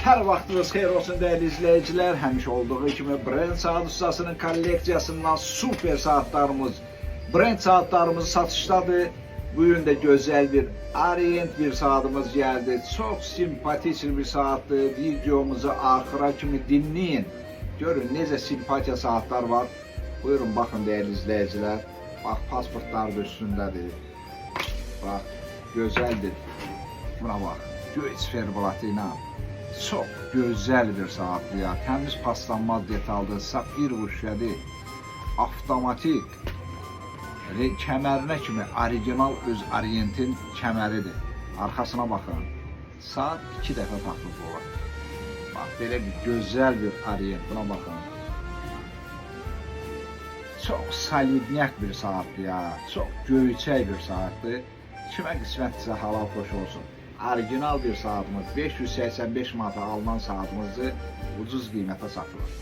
Hər vaxtınız xeyir olsun dəyərli izləyicilər. Həmişə olduğu kimi Brend Saat Ustasının kolleksiyasından super saatlarımız, Brend saatlarımız satışdadır. Bugün də gözəl bir Orient bir saatımız gəldi. Çox simpatik bir saatdır. Videomuzu axıra kimi dinləyin. Görün necə simpatiya saatlar var. Buyurun baxın dəyərli izləyicilər. Bax pasportlar da üstündədir. Bax gözəldir. Buna bax. Göy siferblatı ilə. Çox gözəl bir saatdır ya. Təmiz paslanmaz detaldır. Safir şüşədir. Avtomatik. Kəmərinə kimi orijinal öz Orientin kəməridir. Arxasına baxın. Saat 2 dəfə taxılıb olar. Bax belə bir gözəl bir Orient. Buna baxın. Çox solidnyak bir saatdır ya. Çox göyçək bir saatdır. Kimə qismətsə halal xoş olsun. Orijinal bir saatımız 585 manata alınan saatımızı ucuz qiymətə satılır.